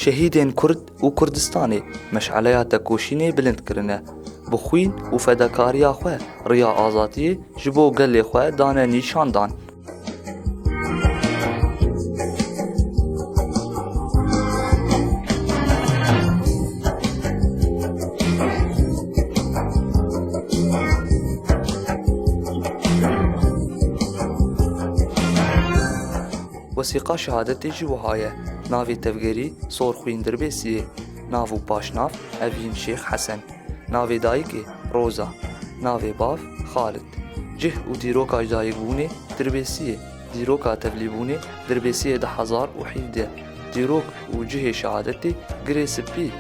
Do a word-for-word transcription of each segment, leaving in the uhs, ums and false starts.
Şehîdên Kurd û Kurdistanê meşeleya tekoşînê bilind kirine. Bi xwîn û fedakariya xwe riya azadiyê ji bo gelê xwe dane nîşandan. Wesîqa şehadetê jî wiha ye. Navê tevgerî Sor Xwîn Dirbêsiyê. Nav û paşnav Evîn Şêx Hesen. Navê dayikê Roza. Navê bav Xalid. Cih û dîroka ji dayikbûnê Dirbêsiyê. Dîroka tevlîbûnê Dirbêsiyê du hezar û hevdeh. Dîrok û cihê şehadetê Girê Spî.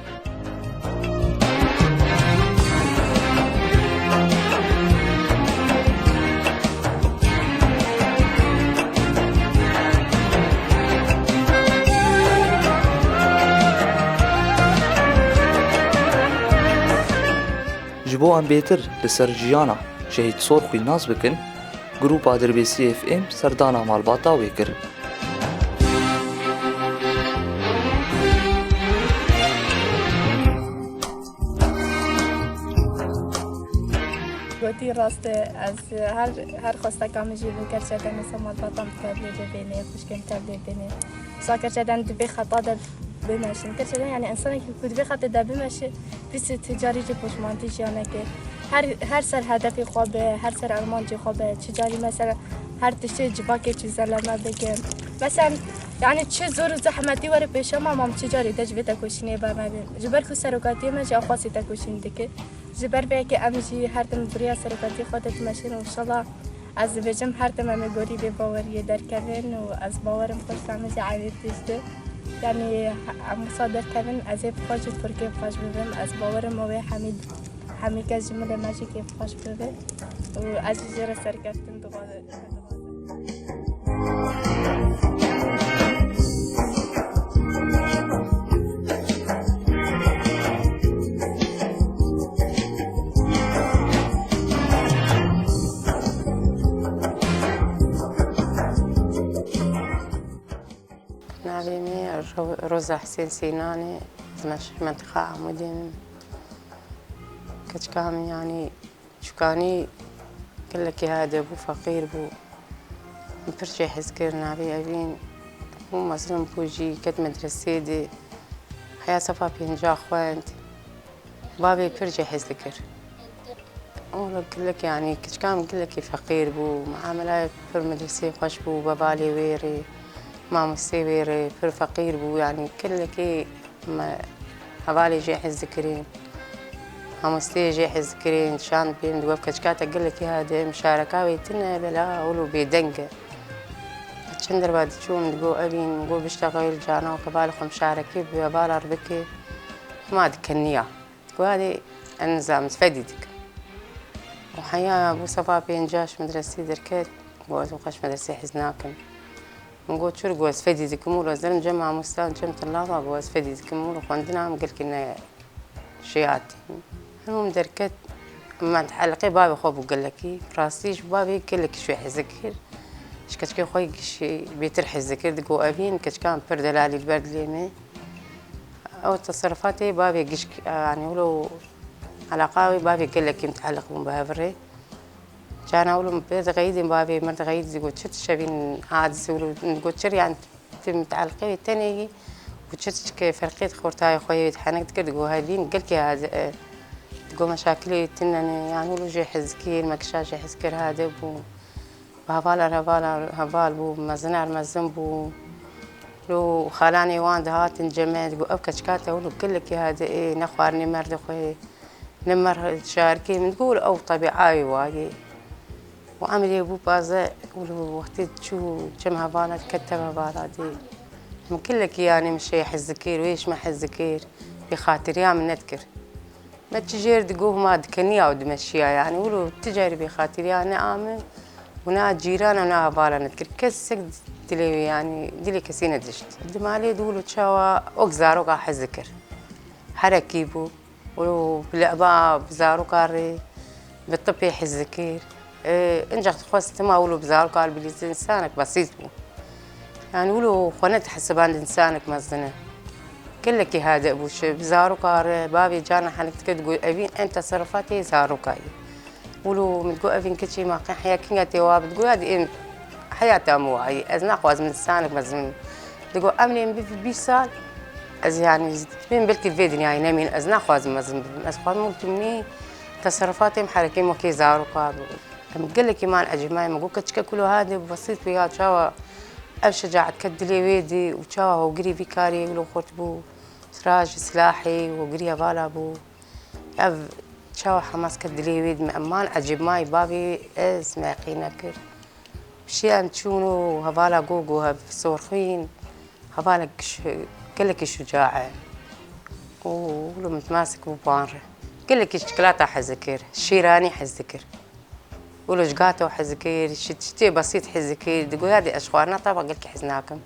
Ji bo em bêtir li ser jiyana Şehîd Sor Xwîn nas bikin, Grupa Dirbêsiyê F M serdana malbata wê kir. Gotî rast e, ez her, her xwesteka min jî bû, gerçekten wisa malbata min tevlî bibînê, xwişkê min tevlî bibînê. Wisa gerçekten di vê xeta de bimeşin. Gerçekten, yani, insanekî ku di vê xetê de bimeşe, pîsî ti carî jî poşmantî jiyanekê. Her, her ser hedefê xwe be, her ser armancê xwe be, çi carî mesela her tiştê civakê çi zeleme bike. Mesela, yani, çi zor û zehmetî were pêşe me, mam çi carî de ji vê tekoşînê bernedin. Ji ber ku serokatiyê me jî axwasî tekoşîn dike. Ji ber vê yekê em jî her tim bi riya serokatiyê xwe de dimeşin û inşallah ez dibêjim her tim em ê gorî vê baweriyê derkevin û ez bawerim xweş em ê jî evê tişt. Yanî em wisa derkevin, ez ê bi xwe jî pir kêfxweş bibim. Ez bawerim ew ê hemî, hemî kes ji min re me jî kêfxweş bibe û ez jî jê re serkeftin dixwazim. Navê min Ro-, Roza Husên Sînan e, ez ji mentiqa Amûdê me. Keçika min, yanî, çûkanî gelekî hade bû, feqîr bû. Min pir jê hez kir, navê Evîn bû, mezin bû jî, ket medresê de. Heya sefa pênca xwend. Bavê pir jê hez dikir. Wela gelek, yanî, keçika min gelekî feqîr bû. Miamelaya pir medresê xweş bû, bi hevalê wê re, mamostê wê re, pir feqîr bû, yanî, gelekî Me hevalê jê hez dikirin, mamosteyê jê hez dikirin, şan pê min digot, keçika te gelekî hade, muşareka wê tune, bela wilo bêdeng e. Çend derba diçû, min digot, Evîn, min got, biştexil, cana û hevalê xwe muşarekê bi hevala re bike, hema dikeniya. Digot, hadi, ez nizam, ez fedî dikim. Û heya bû sefa pênca ji medresê derket, got, ez û xwe ji medresê hez nakim. Min got, çi? Got, ez fedî dikim û ez derim cem mamosta, cem tillaba, got, ez fedî dikim û xwendina min gelkî ne şêyatî. Hemû min derket, min teelqê bavê xwe bû gelekî. Rastî ji bavê gelekî şû hez dikir. Ji keçikê xwe gişî bêtir hez dikir. Digot, Evîn, keçika min pir delalî li ber dilê me. Ew teserrufatê bavê gişk, yanî wilo eleqa wê bavê gelekî min teelq bûn bi hev re. Cana wilo min pê dixeyidin bavê min dixeyidî, digot, çi tişevîn hadise wilo, digot, çir, yan tu miteelqê wê tenê yî û çi tiştike ferqê di xortayê xwe yê wê henek dikir, digot, hevîn gelkî hade, e, digot, meşakilê wê tune ne, yan wilo jê hez dikir, mekişa jê hez kir hade bû. Bi hevalan hevalan heval bû, mezinan mezin bû. Lo xalanê wan dihatin cem me, digot, ev keçika te wilo gelekî hade, ê, ne xwarinê merdê xwe yê. Ne mer şarkê min digot, ew tebîa wê wayê. Û emrê bû pazdeh û wextê çû cem hevala diket tev hevala dê. Min gelekî, yanî, min şê hez dikir, wê ji me hez dikir. Bêxatiriya min nedikir. Me çi jêr digot, hema dikeniya û dimeşiya, yanî, wilo ti carî bêxatiriya ne a min û ne a cîran û ne a hevala nedikir. Kesek dilê wê, yanî, dilê kesî nedişt. Di malê de wilo çawa ok zaroka hez dikir. Herekî bû. Û bi leba bi zaroka rê, bi tipê hez dikir. E, incax dixwest hema wilo bi zaroka re bilîzin, însanek besît bû. Yanî wilo xwe nedihesiband însanek mezin e. Gelekî hade bû, şi bi zaroka re, bavê cana helik dike, digot, "Evîn en teserrufatê zaroka ye." Wilo min digot, "Evîn keçê ma qe heya kinga tê wa bi?" Digot, "Ya di ên heyata min wa ye. Ez naxwazim insanek mezin." Digot, "Emrê min bivî bîst sal, ez, yanî, bêm belkî vê dinyayê nemîn, ez naxwazim mezin bibim. Ez xwazim wilo tu minî teserrufatê min herekê min wekê zaroka bibim." Em gelekî man ecêb mayî, min got, "Keçike kulo hade besît bû ya, çawa ev şecaet ket dilê wê dî û çawa hogirî vî karê wilo xurt bû, rajî silahê hogirî hevala bû. Ev çawa hemas ket dilê wê dî?" Em man ecêb mayî, bavê ez me qî nekir. Piştî em çûn û hevala got, got, "Hev sorxwîn, hevalek şu-, gelekî şuca e." Û wilo min temasik bû ban re. Gelekî çikolata hez dikir, şîranî hez dikir. Wilo ji gato hez dikir, ji tiştê besît hez dikir. Digot, "Ya dê ez ji xwarina tava gelkî hez nakim."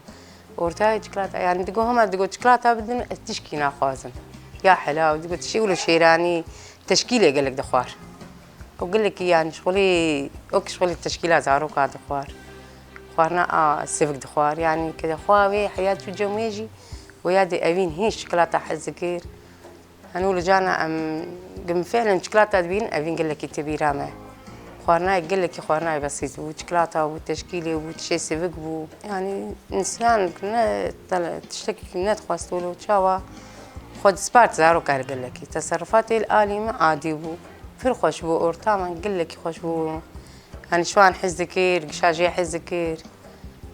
Ortayê çikolata, yanî digot, "Hema," digot, "çikolata bidin, ez tişkî naxwazim. Ya helaw," digot, "tiştê wilo şêranî, teşkîlê gelek dixwar." Û gelekî, yanî, şixulî, wek şixulî teşkîla zaroka dixwar. Xwarina a sivik dixwar. Yanî, ke xwa wê heya çû cem wê jî, û ya dê evîn hîn çikolata hez dikir. Hanû li cana em gim fêlin çikolata dibînin, evîn gelekî tê bîra me. Xwarinayê gelekî xwarinayê besît bû. Çikolata bû, teşkîlê bû, tişê sivik bû. Yanî însan ne tele-, tiştekî nedixwest wilo çawa xwe dispart zaroka li gelekî. Teserrufatê li alî min adî bû. Pir xweş bû, orta me gelekî xweş bû. Yanî ji wan hez dikir, gişa jê hez dikir.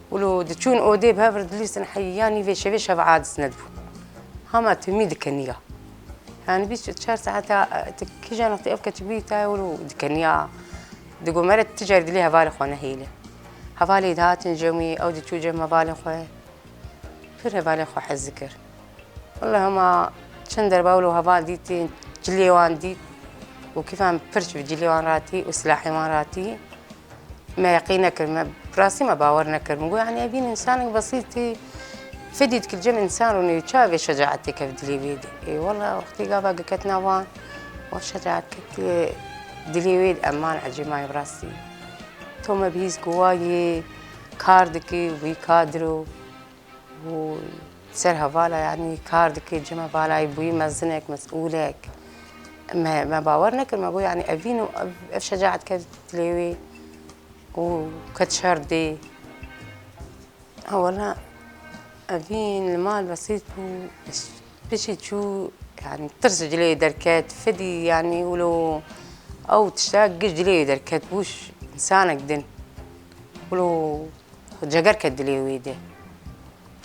Wilo diçûn odê bi hev re dilîstin, heya nîvê şevê şev adiz nedibû. Hema timî dikeniya. Yanî bîst û çar saeta, e, tu kîjan wextê ev keçik bî tayê wilo dikeniya. Digot, "Mere tu carî dilê hevalê xwe nehêle." Hevalê dihatin cem wî, ew diçû cem hevalê xwe. Pir hevalê xwe hez dikir. Wele hema çend derba wilo heval dîtî, cilê wan dît û kîfan pir ji cilê wan ratî û silahê wan ratî. Me yeqîn nekir, me, bi rastî me bawer nekir. Min got, "Yanî evîn însanek besîtî fedî dikir cem însan rûnê, çawa vê şecaetê ket dilê wê dî?" Ê wele wextê gava giket nav wan, wan şecaet ket dilê wê dî, em man ecêb mayî bi rastî. To me bihîst ku wa yê kar dikî, wî kadro û ser hevala, yanî kar dikî, cem hevala yî bûyî mezinek, mesûlek. Me, me bawer nekir, me got, yanî evîn û ev, ev şecaet ket dilê wê û ket şer dê. Ha, wela evîn li mal besît bû, piştî çû, yanî tirs cilê derket, fedî, yanî wilo ew tişta giş cilê derket bû, însanek din. Wilo ceger ket dilê wê de.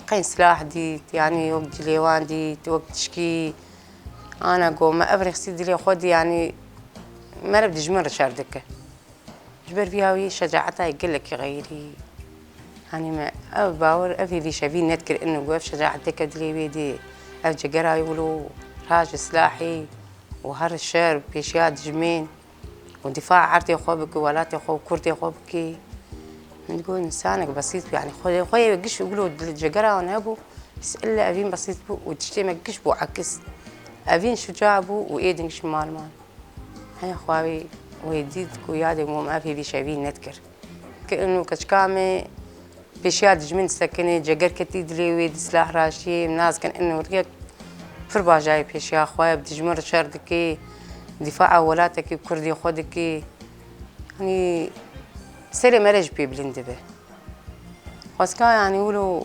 Qey silah dît, yanî wek cilê wan dît, wek tişkî. Ana got, me ev rêxisî dilê xwe dî, yanî mere bi dijmin re şer dike. Ji ber vî hawî şecaeta gelekî xeyrî. Hanî me ev bawer, ev hêvî şevî nedikir, ino got ev şecaetê ke dilê wê dî, ev cegera wilo raje silahê û her şer pêşiya dijmin û dîfa erdê xwe bike, welatê xwe û kurdê xwe bike. Min digot, însanek besît bû, yanî xwe, xwe yê giş û wilo dil cegera wan hebû, bes ille evîn besît bû û tiştê me giş bû ekis. Evîn şuca bû û ê din giş mal mal. Heya xwe wê, wê dît ku yadê min ev hêvî şevî nedikir. Ke ino keçika me pêşiya dijmin disekinê, ceger ketî dilê wê, di silah raştiyê, em nazikin ino riyek pir baş dayê pêşiya xwe, bi dijmin re şer dikê, dîfaa welatekî kurdê xwe dikê. Yanî serê me re jî pê bilind dibe. Xwezka yanî wilo,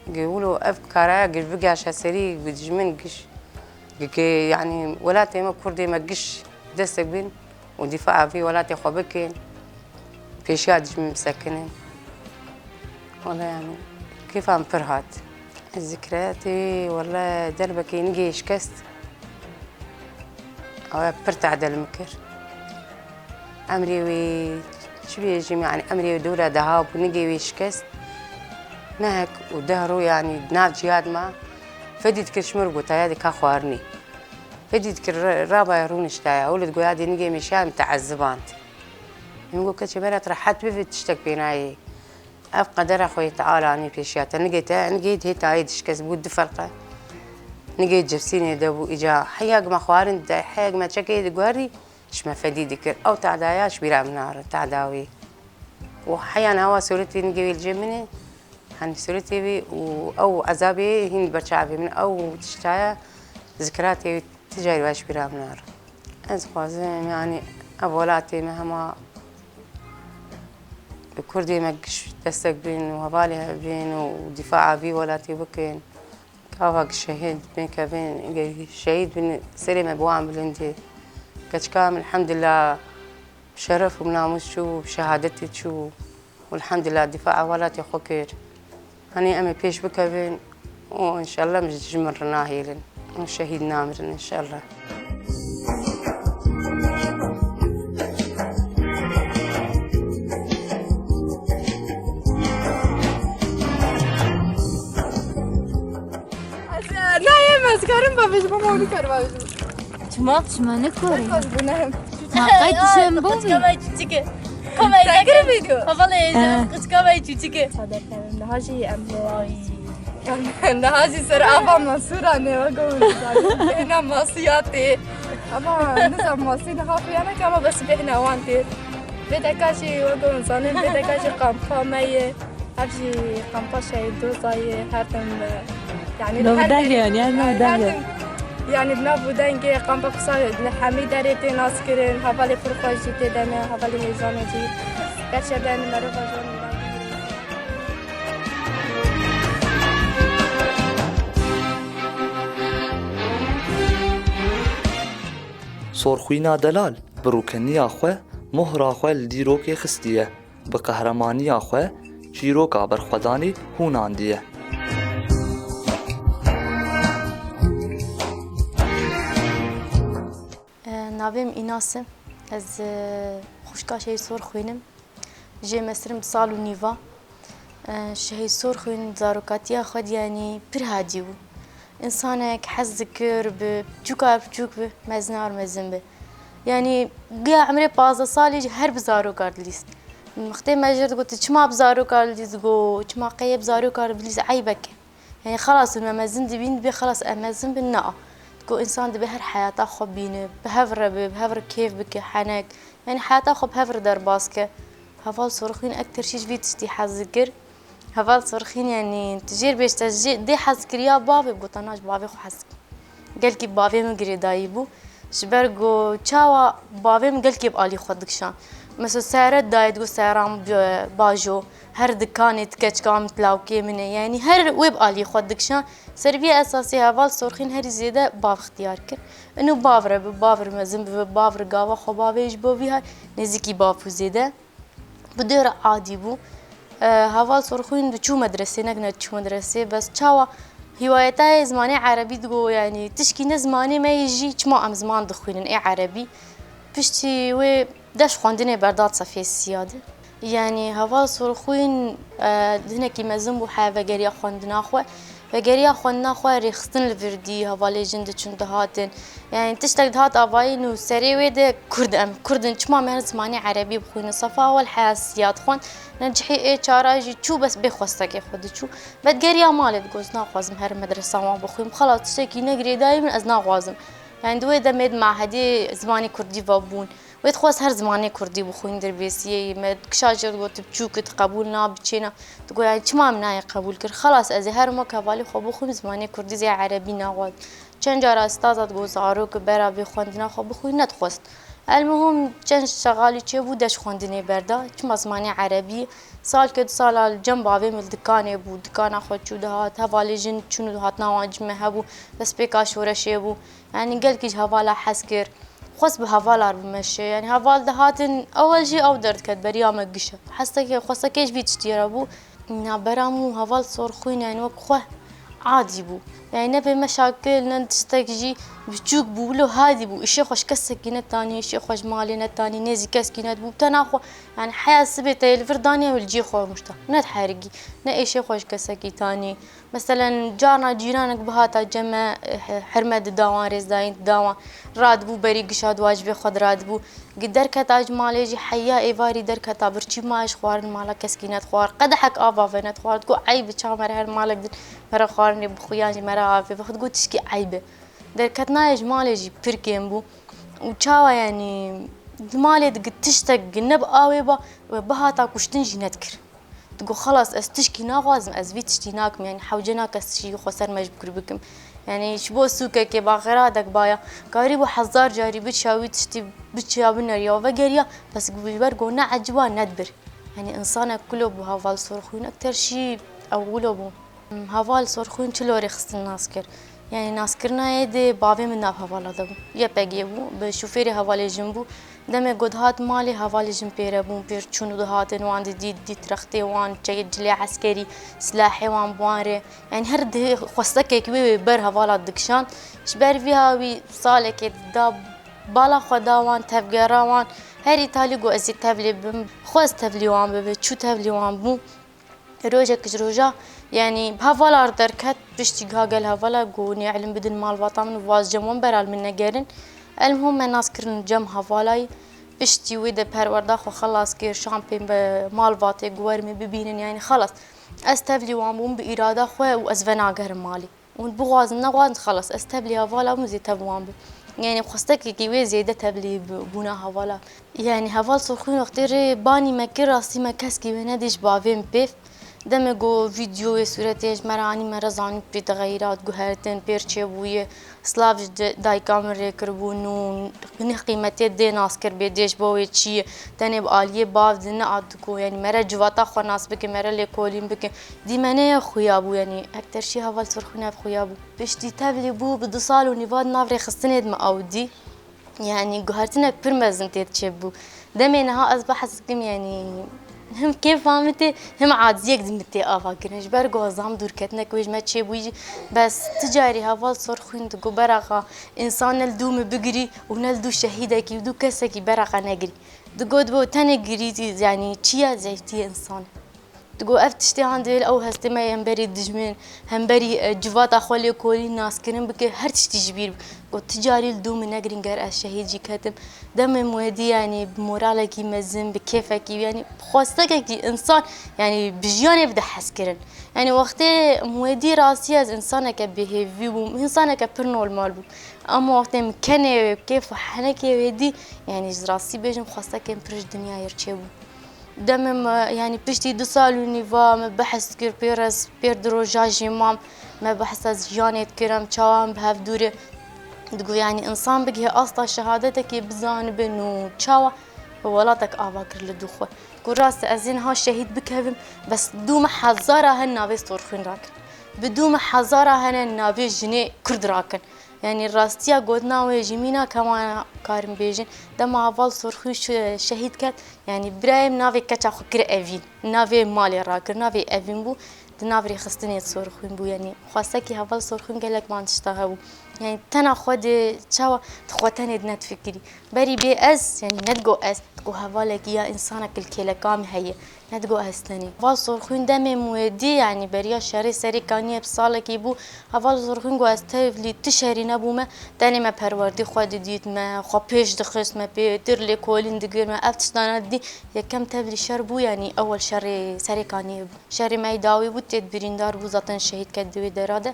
gi wilo ev karaya gi bigaşe serî, gi dijmin giş, gi, gi, yanî welatê me, kurdê me giş destek bin û dîfaa vî welatê xwe bikin, pêşiya dijmin bisekinin. Wele yanî kêfa min pir hat. Zikretê, wele derbekê nigê şikest. Ew pir tehde li min kir. Emrê wê, çi bêjim, yanî emrê wê dewra deha bû, nigê wê şikest. Mehek û deh rû, yanî di nav cihad ma, fedî dikir ji min re gotaya dika xwarinê. Fedî dikir ra-, rabaye rûniştaya, wilo digoya dê nigê mêşiya min teeziband. Min got, keçê bera tu rehet bivî, tiştek pê nayê. Ev qedera xwe yê Teala anî pêşiya te. Nigê te, nigê dihê tayê dişkest bû du felqe. Nigê civsînê de bû, îca heyek me xwarin dide, heyek me çekê diguherî, ji me fedî dikir. Ew tadaya ji bîra min nare, tada wê. Û heya niha sûretê nigê wê li cem min e. Yanî sûretê wî û ew ezabê hîn li ber çavê min, ew tiştaya zikratê wî ti carî vaj bîra min nare. Ez dixwazim, yanî ev welatê me hema bi kurdê me giş destek bin û hevalê hev bin û dîfaa vî welatê bikin. Gava şehîd bên kevin, şehîd bin serê me bi wan bilindî. Keçika min elhamdulillah şeref û namûs çû, şehadetê çû. Û elhamdulillah dîfaa welatê xwe kir. Hanî em ê pêş bikevin û înşallah ji min re nahêlin û şehîd namirin înşallah. Ez, e, nayê, ez karim bavêjim, ama wî kar bavêjim. Çima? Çima ne korê? Bavêjim, ne. Ma qey tu şem bo bî? Kama çiçike. Kama çiçike. Video. Havalı heyecan. Kama çiçike. Sadar kevin. Daha jî em de. Ay. Niha jî ser ava Mansûra ne, wek ku zanin bêhna masiyatê. Ama nizam masî niha pêya neke, ama bes bêhna wan tê. Vê deka jî wek ku zanin, vê deka jî kampa me ye. Ev jî kampa Şehîd Doza ye. Her tim, e, yanî li her dengê, yanî, her tim, yanî di nav û dengê kampa qisa li hemî derê tê naskirin. Hevalê pir xweş jî tê de ne, hevalê hêzanê jî. Gerçekten merova jan Sorxwîna delal bi rûkeniya xwe mohra xwe li dîrokê xistiye, bi qehremaniya xwe çîroka berxwedanê hûnandiye. Navê min Înas e. Ez xwişka Şehîd Sorxwîn im. Jê me sirim sal û nîva. Şehîd Sorxwîn zarokatiya xwe de, yanî, pir hadî bû. Însanek hez dikir, bi piçûka piçûk bi, mezin ar mezin bi. Yanî, giya emrê pazdeh salî jî her bi zarokar dilîst. Wextê me jê re digot, "Tu çima bi zarokar dilîst?" Digot, "Çima qey yê bi zarokar bilîst, eybek e." Yanî xelas me mezin dibîn, dibê xelas em mezin bin, na. Digo însan dibê her heyata xwe bîne, bi hev re be, bi hev re kêf bike, henek. Yanî heyata xwe bi hev re derbas ke. Heval Sorxîn ekter jî ji vî tiştî hez dikir. Heval Sorxîn, yanî tu jê re bêj te jê dê hez kiriya bavê, bi gotana ji bavê xwe hez dikim. Gelkî bavê min girêdayî bû. Ji ber ku çawa bavê min gelkî bi alî xwe dikişand. Mesela seyare dayê digot seyara min bi-, bajo, her dikanê ti keçika min ti lawkê min e. Yanî her wê bi alî xwe dikişand. Ser vî esasê heval Sorxîn herî zêde bav ixtiyar kir. Ino bav re bi, bav re mezin bibe, bav re gava xwe bavê ji bo vî hay nêzîkî bav bû zêde. Bi dê re adî bû. E, heval Sorxwîn diçû medresê, ne ku nediçû medresê, bes çawa hîwayetayê zimanê erebî digot, yanî tişkî ne zimanê me yê jî, çima em ziman dixwînin ê erebî. Piştî wê deş xwendinê berda sefê siya de. Yanî heval Sorxwîn, e, hinekî mezin bû he vegeriya xwendina xwe. Vegeriya xwendina xwe rêxistin li vir dî, hevalê jin diçûn dihatin. Yanî tiştek dihat avayîn û serê wê de kurd em, kurd in, çima me her zimanê erebî bixwînin? Sefa ewel hesiyat xwend, ne cihê ê çara jî çû bes bê xwestekê xwe diçû. Vedgeriya malê digot, ez naxwazim her medresa wan bixwînim. Xelas tiştekî ne girêdayî min, ez naxwazim. Yanî di wê demê di mahedê zimanê kurdî ve bûn. Wê dixwest her zimanê kurdî bixwîn dirbêsiyê yî. Me kişa jê digot, tu biçûk î, tu qebûl nabî, çêna. Digot, yanî çima min nayê qebûl kir? Xelas, ez ê her wek hevalê xwe bixwîm, zimanê kurdî zê erebî naxwazim. Çend cara staza digot, zarok bera vê xwendina xwe bixwîn, nedixwest. Elmuhim, çend şexalî çêbû, deş xwendinê berda. Çima zimanê erebî? Salke du sala li cem bavê min li dikanê bû, dikana xwe çû dihat, hevalê jin çûn û hatina wan cime hebû, destpêka şoreşê bû. Yanî gelkî ji hevala hez kir. Xwest bi hevala re bimeşe. Yanî heval dihatin, ewel jî ew derdiket beriya me giş e. Hestekê, xwestekê ji vî tiştî re bû. Navbera min û heval Sorxwîn, yanî wek xwe adî bû. Yanî ne bê meşakil, ne tiştek jî biçûk bû, wilo hadî bû. Îşê xwe ji kesekî netanî, îşê xwe ji malê netanî, nêzî keskî nedibû. Tena xwe, yanî heya sibê te yê li vir daniye wê li cihê xwe rûnişta. Nediherikî. Ne îşê xwe ji kesekî tanî. Meselen, carna cîranek bihata cem me, eh, herme dida wan, rêzdayîn dida wan, radibû berî gişa di wacibê xwe de radibû. Gi derketa ji malê jî heya êvarî derketa birçî ma ji xwarin mala keskî nedixwar. Qedehek ava venedixwar. Digot, eyb e, çawa me re her malek din me re xwarinê bixwe yan jî me re avê bixwe. Digot, tişkî eyb e. Derketinayê ji malê jî pir kêm bû. Û çawa, yanî, di malê de gi tiştek gi ne bi awê ba, we bihata kuştin jî nedikir. Digo, xelas, ez tişkî naxwazim, ez vî tiştî nakim, yanî hewce nake ez tiştî xwe ser mecbûr bikim. Yanî ji bo sûkekê baxêradek baya, karîbû hezar carî biçiya wî tiştî biçiya bineriya û vegeriya, bes ji ber ku ne eciba nedibir. Yanî insanek kulo bû, heval Sorxwîn, ekter şî ew wilo bû. Heval Sorxwîn çilo rêxistin nas kir. Yanî naskirina yê dê bavê min nav hevala de bû. Y P G bû, bi şofêrê hevalê jin bû. Demê ku dihat malê, hevalê jin pêre bûn, pêr çûn û dihatin, wan didît, dît rextê wan, çeyê cilê eskerî, silahê wan bi wan rê. Yanî her dihê xwestekek wê wê ber hevala dikişand. Ji ber vî hawî salekê da bala xwe da wan, tevgera wan. Herî talî got, ez ê tevlî bim. Xwest tevlî wan bibe, çû tevlî wan bû. Rojek ji roja, yanî hevala derket, piştî giha gel hevala got, nê elim bidin malbata min, vaz cem wan beral min negerin. Elmhom me nas kirin cem hevalayî. Piştî wê de perwerda xwe xelas kir, şan pê bi malbatê ku wer min bibînin, yanî xelas. Ez tevlî wan bûm bi îrada xwe û ez venagerim malê. Hûn bixwazin, nexwazin, xelas, ez tevlî hevala bûm, zê tev wan bûm. Yanî xwestekekî wê zêde tevlî bû-, bûna hevala. Yanî heval Sorxwîn wextê rê banî me kir, rastî me keskî wê nedî ji bavê min pêv. Demê ku vîdyo wê sûretê ji me re anî, me re zanî pê dixeyrat, guhertin, pêr çêbûye. Silav ji de-, dayika min rê kiribûn û neh qîmetê dê nas kir bê dê ji bo wê çi ye. Tenê bi aliyê bav de nehat diko, yanî mere civata xwe nas bike, mere lêkolîn bike. Dî me neye xuya bû, yanî ekter şî heval Sorxwîn ev xuya bû. Piştî tevlî bû, bi du sal û nîva di nav rêxistinê de me ew dî. Yanî guhertinek pir mezin tê çêbû. Demê niha ez behs dikim, yanî him kêfa min tê, him aciziyek di min tê ava kirin. Ji ber ku ez zam dûrketinek wê ji me çêbûyî jî, bes ti carî heval Sorxwîn digo, beraqa însan ne li dû min bigirî û ne li dû şehîdekî û dû kesekî beraqa negirî. Digot bo tenê girî, yanî çi ye zeytiyê însan. Digo, ev tiştê han dihêl ew hestê me hemberî dijmin, hemberî, e, civata xwe lêkolîn naskirin bike, her tiştî ji bîr bike. Got, ti carî li dû min negirîn ger ez şehîd jî ketim. Demê Muhêdî, yanî bi moralekî mezin, bi kêfekî, yanî xwestekekî însan, yanî bi jiyanê bide hezkirin. Yanî wextê Muhêdî rastî ez însaneke bêhêvî bûm, însaneke pir normal bûm. Ama wextê min kenê wê, kêf û henekê wê dî, yanî ji rastî bêjim xwestekên pir ji dinyayê re çêbû. Demê me, yanî piştî du sal û nîva me behs kir, pêr ez, pêr di roja jî mam, me behsa jiyanê dikir, em çawa em bi hev dûr e. Digo, yanî însan bigihê asta şehadetekê bizanibe nû çawa welatek ava kir li dû xwe. Ku rast e, ez ê niha şehîd bikevim, bes dû me hezara hen navê Sorxwîn rakin. Bi dû me hezara hene navê jinê Kurd rakin. Yanî rastiya gotina wê jî mîna kema karin bêjin. Dema heval Sorxwîn şe-, şehîd ket, yanî birayê min navê keça xwe kir Evîn. Navê malê rakir, navê Evîn bû. Di nav rêxistinê Sorxwîn bû. Yanî xwestekî heval Sorxwîn gelek van tişta hebû. Yanî tena xwe dê çawa tu xwe tenê di nedifikirî. Berî bê ez, yanî nedigo ez, digo hevalekî ya însanek li kêleka min heye. Nedigo ez tenê. Heval Sorxwîn demê Muhêdî, yanî beriya şerê Serê Kaniyê bi salekî bû. Heval Sorxwîn got, ez tevlî ti şerî nebûme, tenê me perwerdî xwe didît, me xwe pêş dixist, me pêtir lêkolîn digir, me ev tiştana didî. Yekem tevlî şer bû, yanî ewel şerê Serê Kaniyê bû. Şerê me yê dawî bû, têt birîndar bû, zaten şehîd ket di wê dera de.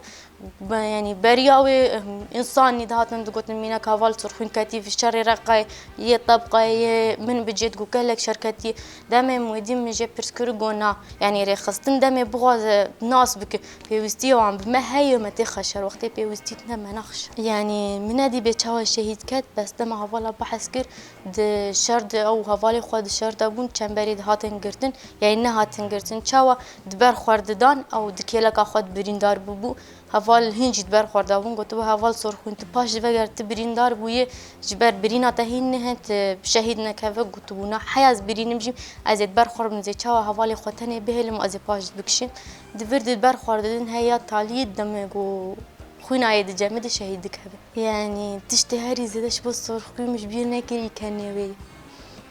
Be-, yanî beriya wê, em, însanî dihatin digotin, mînak heval Sorxwîn ketî, şerê Reqayê, yê Tebqayê, yê Minbicê digo gelek şer ketî. Demê Muhêdî min jê pirs kir, got na. Yanî rêxistin demê bixwaze nas bike, pêwîstiyê wan bi me heye, me têxe şer. Wextê pêwîstî tine me naxe şer. Yanî min nedî bê çawa şehîd ket, bes dema hevala behs kir, di şer de ew hevalê xwe di şer de bûn, çemberê dihatin girtin, yanî nehatin girtin. Çawa di ber xwe didan, ew di kêleka xwe de birîndar bûbû. Heval hîn jî di ber xwe de bûn, gotibû, heval Sorxwîn, tu paş veger, tu birîndar bûyê, ji ber birîna te hîn nihe, tu şehîd nekeve, gotibû, na, heya ez birînim jî, ez ê di ber xwe bim, zê çawa hevalê xwe tenê bihêlim û ez ê paş bikişim. Di vir di ber xwe didin, heya talî demê ku xwîna yê dicemide şehîd dikeve. Yanî tiştê herî zêde ji bo Sorxwîn min ji bîr nekirî kenê wê.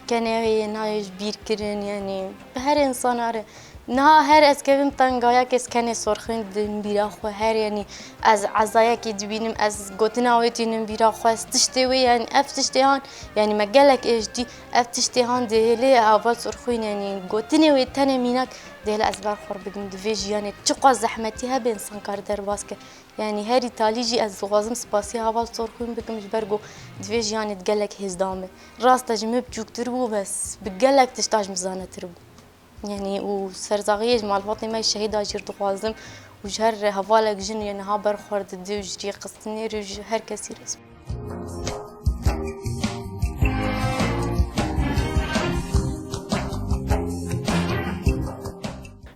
Kenê wê yê nayê ji bîr kirin, yanî bi her însana re. Niha her ez kevim tengayakê, ez kenê Sorxwîn dibînim bîra xwe, her, yanî ez ezayekê dibînim, ez gotina wê tînim bîra xwe, ez tiştê wê, yanî ev tiştê han, yanî me gelek êş dî, ev tiştê han dihêlê heval Sorxwîn, yanî gotinê wê tenê mînak dihêle ez ber xwe bidim di vê jiyanê. Çiqas zehmetî hebe însan kare derbas ke. Yanî herî talî jî ez dixwazim spasiya heval Sorxwîn bikim, ji ber ku di vê jiyanê de gelek hêz da min. Rast e, ji min biçûktir bû, bes bi gelek tişta ji min zanetir bû. Yanî û sersaxiyê ji malbatê me şehîda jî dixwazim û ji her hevalek jin yê niha ber xwe didî û ji rêxistinê re û ji her kesî re.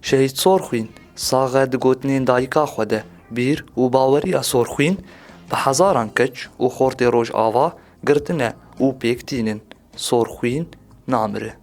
Şehîd Sorxwîn sax e di gotinên dayika xwe de bîr û baweriya Sorxwîn bi hezaran keç û xortê Rojava girtine û pêk tînin. Sorxwîn namire.